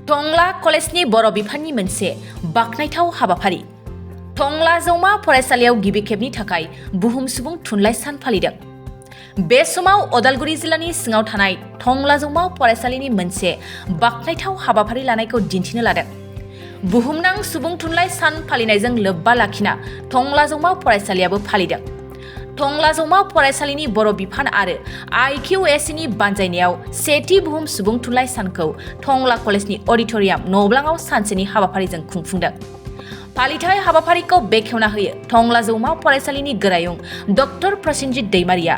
टंला कलेजनि बर' बिफाननि मोनसे बाखनायथाव हाबाफारि टंला जौमा फरायसालियाव गिबि खेबनि थाखाय बुहुम सुबुं थुनलाइ सान फालिदों। बे समाव अदालगुरि जिल्लानि सिङाव थानाय टंला जौमा फरायसालिनि मोनसे बाखनायथाव हाबाफारि लानायखौ दिन्थिनो लादों। बुहुमनां सुबुं थुनलाइ सान फालिनायजों लोब्बा लाखिना टंला जौमा फरायसालियाबो फालिदों। टंला जौमा फरायसालिनि बर' बिफान आरो IQACनि बानजायनायाव सेथि बुहुम सुबुं थुनलाइ सानखौ टंला कलेजनि अडिटोरियाम नब्लाङाव सानसेनि हाबाफारिजों खुंफुंदों। फालिथाय हाबाफारिखौ बेखेवना होयो टंला जौमा फरायसालिनि गोरायुं डक्टर प्रसेनजित दैमारिया।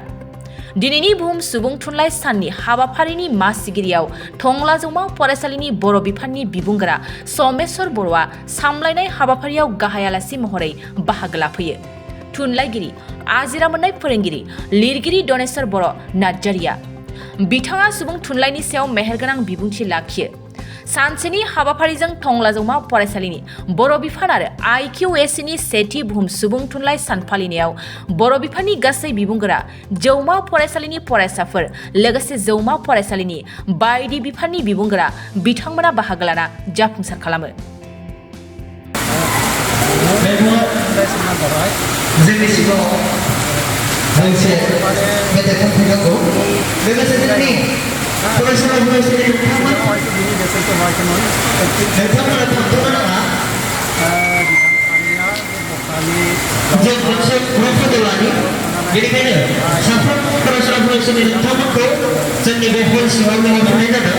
दिनैनि बुहुम सुबुं थुनलाइ साननि हाबाफारिनि मासिगिरियाव टंला जौमा फरायसालिनि बर' बिफाननि बिबुंगोरा समेश्वर बर'आ सामलायनाय हाबाफारियाव गाहाय आलासि महरै बाहागो लाफैयो। थुनलाइगिरि आजिरा मोननाय फोरोंगिरि लिरगिरि दनेश्वर बर' नार्जारिया बिथाङा सुबुं थुनलाइनि सायाव मेहेरगोनां बिबुंथि लाखियो। सानसेनि हाबाफारिजों टंला जौमा फरायसालिनि बर' बिफान आरो IQACनि सेथि बुहुम सुबुं थुनलाइ सान फालिनायाव बर' बिफाननि गासै बिबुंगोरा जौमा फरायसालिनि फरायसाफोर लोगोसे जौमा फरायसालिनि बायदि बिफाननि बिबुंगोरा बिथांमोना बाहागो लाना जाफुंसार खालामो। जोंनि सिगाङाव मोनसे मेथाइ खनफैनांगौ लोगोसे जोंनि फरायसालिनि नोंथांमोना थांथ'नो नाङा। जों मोनसे मुलाम्फा लानि बेनिखायनो साफ्रोम फरायसालि नोंथांमोनखौ जोंनि बे हल सिङाव लिंहरनाय जादों।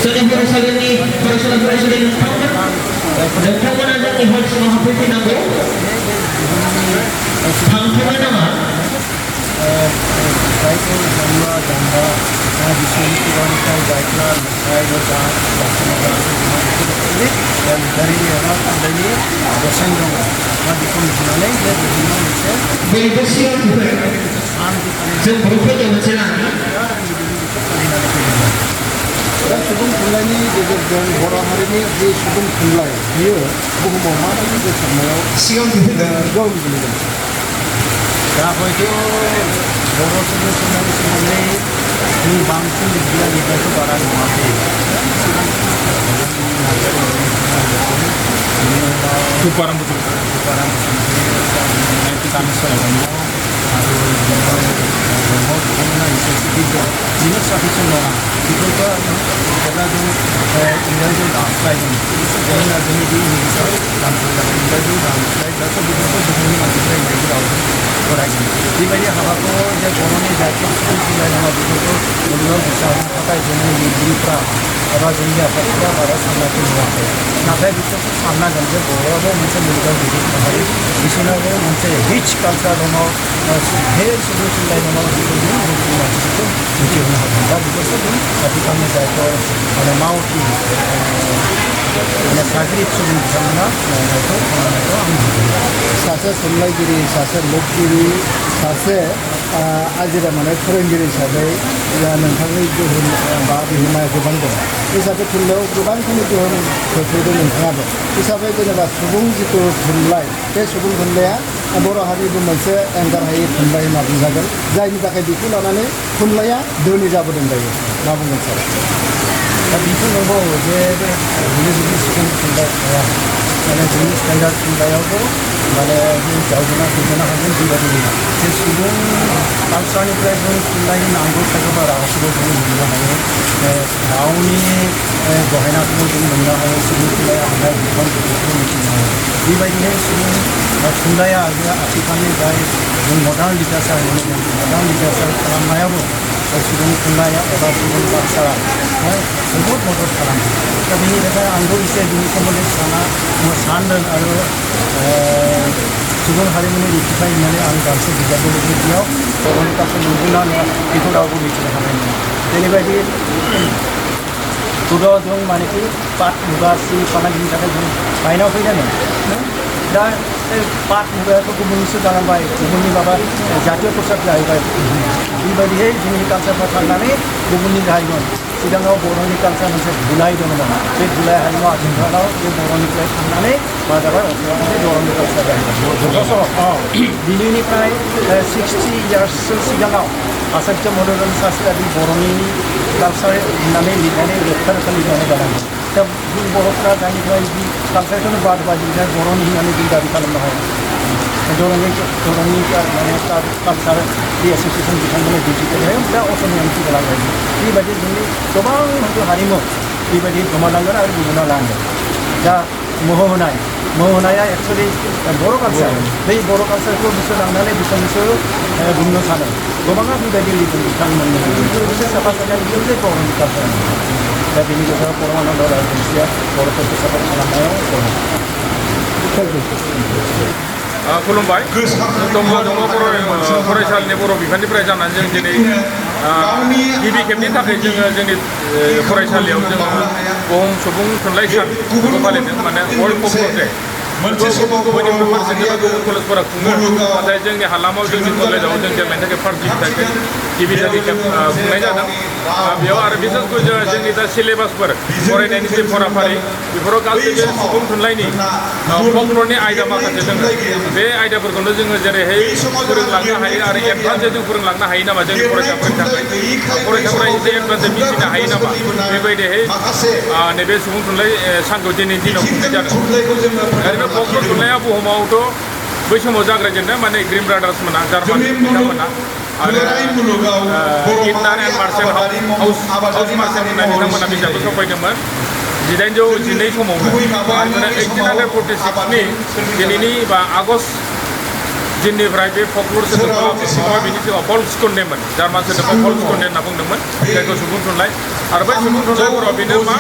जोंनि फरायसालिनि फरायसालि नोंथांमोना जोंनि हल सिङाव हाबफैनांगौ, थांथ'नो नाङा। जों बर'फोरनि मोनसे लानि सुबुं थुनलाइनि गेजेरजों बर' हारिनि जे सुबुं थुनलाइ बियो बुहुमाव माबायदि गोसारनायाव सिगां दिहुनदों गोहोम गोलैदों। दा हयथ' बर' सुबुं थुनलाइनि सोमोन्दै जों बांसिन लिरनायखौ बारा नुवाखै। बिथांमोना एसे बेनो साफिसियेन्ट नङा। बेफोरखौ जेब्ला जों इंराजियाव दानस्लायदों बिथांमोना जोंनि बे इंलिसाव दानस्लायजागोन इंराजियाव दानस्लायब्लासो बेफोरखौ बुहुमनि मानसिफ्रा इंराजि रावजों फरायगोन। बेबायदि हाबाखौ जे बर'नि जायखि सुबुं थुनलाइ दङ बेफोरखौ मुलुगाव गोसारनो थाखाय जोंनि लिरगिरिफ्रा एबा जोंनि आफादफोरा बारा साननायखौ नुवाखै। नाथाय बिसोरखौ साननांगोन जे बर'आबो मोनसे मुलुगाव गिदिर हारि, बिसोरनावबो मोनसे रिच कालचार दङ, धेर सुबुं थुनलाइ दङ, बेफोरनि बुहुमनि मानसिफोरखौ मिथिहोनो हागोन। दा बेफोरखौ जों आथिखालनि जायफोर मावथि साख्रि सुबुं बिथांमोना मावनायखौ खालामनायखौ आं नुदों। सासे थुनलाइगिरि, सासे लिरगिरि, सासे आजिरा मोननाय फोरोंगिरि हिसाबै नोंथांनि गोहोम बा बिहोमाया गोबां दं। हिसाबै थुनलाइयाव गोबांखिनि गोहोम खोख्लैदों नोंथाङाबो। हिसाबै जेनेबा सुबुं जिथु थुनलाइ, बे सुबुं थुनलाइया बर' हारिनि मोनसे एंगारहायै थुनलाइ होनना बुंजागोन, जायनि थाखाय बेखौ लानानै थुनलाइया धोनि जाबोदों दायो। मा बुंगोन सार? दा बेथ' नंगौ जे जुदि सुबुं थुनलाइ थाया माने जोंनि स्टेन्डार्ड थुनलाइयावबो माने जों जावबोना फैनो हागोन। बेबायदि नङा जे सुबुं कालसारनिफ्राय जों थुनलाइनि नांगौ थाखोबा रावखौबो जों मोननो हायो, रावनि गहेनाखौबो जों मोननो हायो, सुबुं थुनलाइया हानाय बिफांफोरखौ मिथिनो हायो। बेबायदिनो सुबुं थुनलाइया आथिखालनि जाय जों मडार्न लिटारेचार होनो मडार्न लिटारेचार खालामनायावबो सुबुं थुनलाइया एबा सुबुं कालसारा जोबोद मदद खालामो। दा बेनि थाखाय आंबो एसे बिनि सोमोन्दै सानदों आरो सुबुं हारिमुनि रिथिखाय होननानै आं गांसे बिजाबबो लिरदों। बेयाव बर'नि कालसार नंगौना नङा बेखौ रावबो मिथिनो हानाय नङा। जेरैबायदि गोदो जों मानेखि पाट मुगा सि फालांगिनि थाखाय जों बायना फैदोंमोन। दा पाट मुगायाथ' गुबुननिसो जालांबाय, गुबुननि माबा जातीय प्रसाद जाहैबाय। बेबायदिहै जोंनि कालसारफ्रा थांनानै गुबुननि जाहैगोन। सिगाङाव बर'नि कालसार मोनसे गुलाय दङमोन। बे गुलाय हारिमुवा आथिखालाव बे बर'निफ्राय थांनानै मा जाबाय बर'नि कालसार जाहैबाय। दिनैनिफ्राय 60 इयार्ससो सिगाङाव आचार्य मनरन्जन शास्त्रीया बे बर'नि कालचार होननानै लिरनानै रोखा रोखा लिरनानै गालाङो दा जों बर'फ्रा दानिफ्राय बिदि कालचारखौनो बाद बादिनिफ्राय बर'नि होननानै जों दाबि खालामनो हाया दरंनि माने कालचार बे एस'सियेसन बिथांमोना दिन्थिदों दा असमिया ओंथि गालांबाय बेबायदि जोंनि गोबां हारिमु बेबायदि गोमालांगोन आरो गुबुना लांगोन दा मोहोनाया एक्सुवेलि बर' कालचार बै बर' कालचारखौ बिसोर लांनानै बिसोर बुंनो सानो गोबाङा बेबायदि लिरदों बिथांमोननि बिसोर साफा साफा लिरदों जे बर'नि कालचार दा बेनि गेजेराव परमानन्द राजबंसिया बर'फोरखौ साफा खालामनायाव दङ खुलुमबाय दंग' फरायसालिनि बर' बिफाननिफ्राय जानानै जों दिनै गिबि खेबनि थाखाय जोङो जोंनि फरायसालियाव जोङो बुहुम सुबुं थुनलाइ सानखौ फालिदों माने वर्ल्ड पपुलार डे बयनिख्रुइ फारसेनिफ्राय गुबुन कलेजफोरा खुङो नाथाय जोंनि हालामाव जोंनि कलेजाव जों देग्लायनि थाखाय फार्स्ट गिबि खेब खुंनाय जादों बेयाव आरो बिसेसखै जोंनि दा सिलेबासफोर फरायनायनि जे फराफारि बेफोराव गासैबो सुबुं थुनलाइनि फकलरनि आयदा माखासे दङ बे आयदाफोरखौनो जोङो जेरैहाय फोरोंलांनो हायो आरो एडभान्सै जों फोरोंलांनो हायो नामा जोंनि फरायसाफोरनि थाखाय फरायसाफोरा एसे एडभान्सै मिथिनो हायो नामा बेबायदिहाय नैबे सुबुं थुनलाइ सानखौ दिनैनि दिनाव खुंनाय जादों ओरैनो फकलर थुनलाइया बुहुमावथ' बै समाव जागायजेनदों माने ग्रिम ब्रादार्स मोना जार्मान बिथांमोना आरो इन्टार एन्ड मार्चेन्ट हाउस मार्चेन्ट होननाय बिथांमोना बिजाबखौ सफायदोंमोन 1802 समावनो 1846नि दिनैनि बा आगस्ट दिननिफ्राय बे फकलर सोदोबखौ बिनि सिगाङाव भल्क्सकुन्डेमोन जार्मान सोदोबखौ भल्क्सकुन्डे होनना बुंदोंमोन जायखौ सुबुं थुनलाइ आरो बै सुबुं थुनलाइफोराव बेनो मा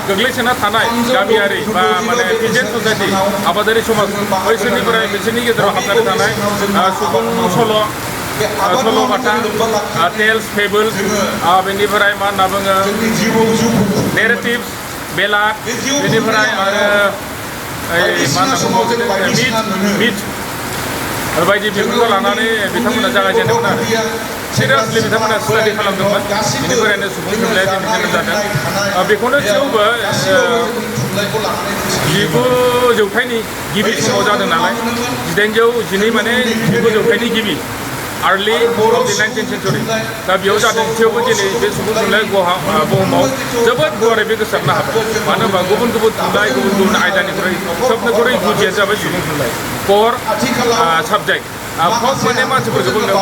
गोग्लैसोना थानाय गामियारि बा माने पिजेन्ट ससाइटि आबादारि समाज बैसोरनिफ्राय बिसोरनि गेजेराव हाबनानै थानाय सुबुं सल'बाथा टेल्स फेबल्स बेनिफ्राय मा होनना बुङो नेरेटिभ्स बेलाद बेनिफ्राय आरो मा होनना बुङो मिथ बायदि बेफोरखौ लानानै बिथांमोना जागायजेनदोंमोन आरो सिरियासलि बिथांमोना स्टाडि खालामदोंमोन बेनिफ्रायनो सुबुं थुनलाइया दिनै जोनोम जादों बेखौनो थेवबो 19 जौथाइनि गिबि समाव जादों नालाय 1812 माने 19 जौथाइनि गिबि early of the 19th Centauri दा बेयाव जादों थेवबो दिनै बे सुबुं थुनलाइ बुहुमाव जोबोद गुवारै बे गोसारनो हाबाय मानो होनबा गुबुन थुनलाइ गुबुन आयदानिख्रुइ सबनिख्रुइ गुदिया जाबाय सुबुं थुनलाइ कर साबजेक्ट फक माने मानसिफोरखौ बुंदों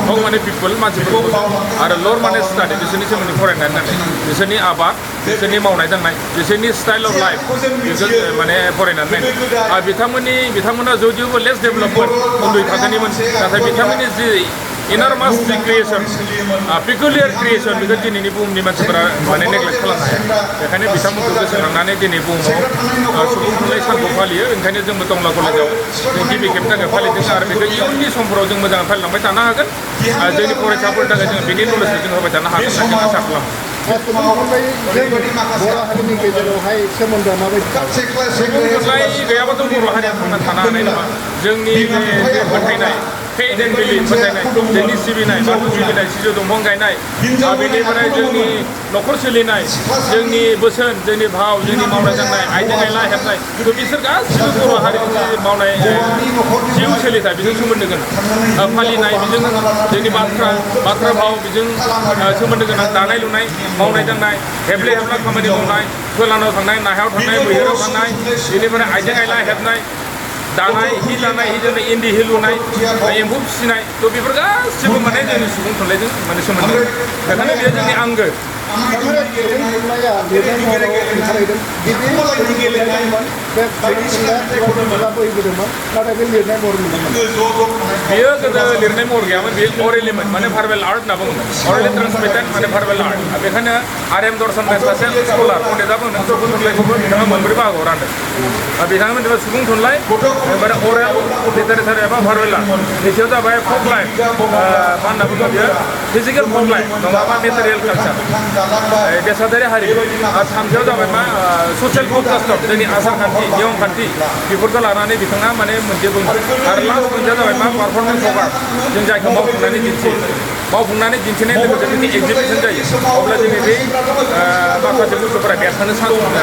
फक माने पिपल मानसिफोरखौ आरो लर माने स्टाडि बिसोरनि सोमोन्दै फरायनानै दोननाय बिसोरनि आबाद बिसोरनि मावनाय दांनाय बिसोरनि स्टाइल अफ लाइफ बेखौ माने फरायनानै नायनाय बिथांमोना जदिबो लेस डेभेलपमेन्ट उन्दै थाखोनिमोन नाथाय बिथांमोननि जि इनार मास जि क्रिएसन पिकुलियार क्रिएसन बेखौ दिनैनि बुहुमनि मानसिफोरा माने नेग्लेक्ट खालामनो हाया बेखायनो बिथांमोनखौ गोसोखांनानै दिनै बुहुमाव सुबुं थुनलाइ सानखौ फालियो ओंखायनो जोंबो टंला कलेजाव जों गिबि खेबनि थाखाय फालिदों आरो बेखौ इयुननि समफोराव जों मोजाङै फालिलांबाय थानो हागोन जोंनि फरायसाफोरनि थाखाय जों बेनि नलेजखौ जों होबाय थानो हागोन होननानै आसा खालामो बर' हारिनि गेजेरावहाय सोमोन्दोआ माबायदि थुनलाइ गैयाबाथ' बर' हारिया थांना थानो हानाय नङा जोंनि बे फोथायनाय फेथ एन्ड बिलिफ फोथायनाय जोंनि सिबिनाय बाथौ सिबिनाय सिजौ दंफां गायनाय बेनिफ्राय जोंनि न'खर सोलिनाय जोंनि बोसोन जोंनि भाव जोंनि मावनाय दांनाय आइजें आइला हेबनाय बिसोर गासिबो बर' हारिनि मावनाय जिउ सोलिथाय बेजों सोमोन्दो गोनां फालिनाय बेजों जोंनि बाथ्रा भाव बेजों सोमोन्दो गोनां दानाय लुनाय मावनाय दांनाय हेब्ले हेबला खामानि मावनाय फोलानाव थांनाय नाहायाव थांनाय मैदेराव थांनाय बेनिफ्राय आइजें आइला हेबनाय दानाय हि दानाय इन्दि हि लुनाय एम्फौ फिसिनाय थ' बेफोर गासिबो माने जोंनि सुबुं थुनलाइजों माने सोमोन्दो बेखायनो बेयो जोंनि आंगो बेयो गोदो लिरनाय महर गैयामोन बेयो अरेलिमोन माने भार्बेल आर्ट होनना बुङोमोन अरेलि ट्रान्समिटेड माने भार्बेल आर्ट बेखायनो आर.एम. दर्शन सासे स्कलार पण्डिता बुंदों सुबुं थुनलाइखौबो बिथाङा मोनब्रै बाहागोआव रानदों बिथाङा मोनसे सुबुं थुनलाइ ओमफ्राय अरेल लिटारेचार एबा भार्बेल आर्ट नैथियाव जाबाय फक लाइफ मा होनना बुङो बियो फिजिकेल फक लाइफ नङाबा मेटेरियेल कालचार बेसादारि हारिमु आरो थामथियाव जाबाय मा ससियेल फक कास्टम जोंनि आसार खान्थि नियम खान्थि बेफोरखौ लानानै बिथाङा माने मोनसे बुङो आरो लास्ट मोनसेया जाबाय मा पारफरमेन्स अफ आर्ट जों जायखौ मावफुंनानै दिन्थिनाय लोगोसे जोंनि एगजिबिसन जायो अब्ला जोंनि बे माखासे बुस्थुफोरा बेरखांनो चान्स मोनो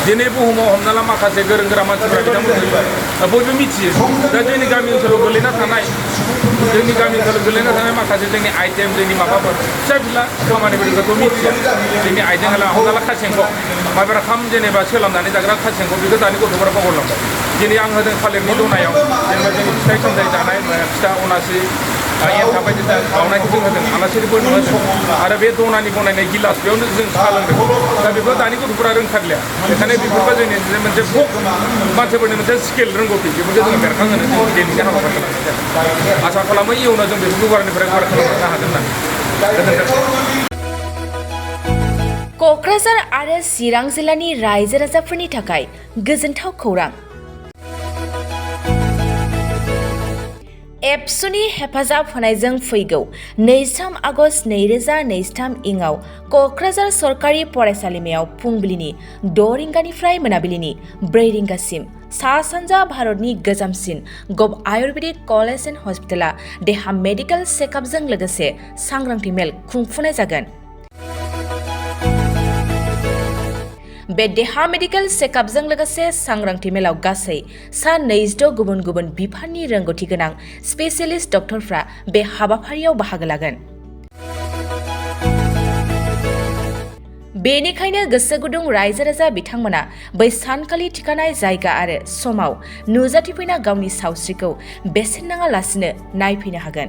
दिनै बुहुमाव हमना ला माखासे गोरों गोरा मानसिफोरा बिथांमोनखौ बयबो मिथियो दा जोंनि गामि ओनसोलाव गोलैना थानाय जोंनि गामि ओनसोलाव गोलैना थानाय माखासे जोंनि आइटेम जोंनि माबाफोर फिसा फिला खामानिफोरखौथ' मिथिया जोंनि आइजें आइला हमना ला खासेंख' माबाफोरा खाम जेनेबा सोलाबनानै जाग्रा खासेंख' बेखौ दानि गथ'फोरा बावगारलांबाय दिनै आं होदों थालिरनि दनायाव जेनेबा जोंनि फिथाइ सामथाइ जानाय फिथा अनासि एन्थाब बायदि बावनायखौ जों होदों आलासिफोरनो होदों आरो बे दनानि बनायनाय गिलास बेयावनो जों साहा लोंदों दा बेखौ दानि गथ'फोरा रोंथारलिया बेखायनो बेफोरखौ जोंनि मोनसे फक मानसिफोरनि मोनसे स्किल रोंगौथि बेफोरखौ जोङो बेरखांहोनो जों दिनैनि हाबाफारि लानाय आसा खालामो इयुनाव जों बेफोरखौ गुवारनिफ्राय गुवार खालामनो हागोन होननानै गोजोन्थों। क'क्राझार आरो चिरां जिल्लानि रायजो राजाफोरनि थाखाय गोजोनथाव खौरां। एबसुनि हेफाजाब होनायजों फैगौ 23 आगस्ट 2023 इंआव क'क्राझार सरकारि फरायसालिमायाव फुंबिलिनि 6 रिंगानिफ्राय मोनाबिलिनि 4 रिंगासिम सा-सानजा भारतनि गोजामसिन गभ आयुर्वेदिक कलेज एन्ड हस्पिटाला देहा मेडिकेल चेकआपजों लोगोसे सांग्रांथि मेल खुंफुंनाय जागोन। बे देहा मेडिकेल चेकआपजों लोगोसे सांग्रांथि मेलाव गासै सा 26 गुबुन गुबुन बिफाननि रोंगौथि गोनां स्पेसियलिस्ट डक्टरफ्रा बे हाबाफारियाव बाहागो लागोन। बेनिखायनो गोसो गुदुं रायजो राजा बिथांमोना बै सानखालि थिखानाय जायगा आरो समाव नुजाथिफैना गावनि सावस्रिखौ बेसेन नाङालासिनो नायफैनो हागोन।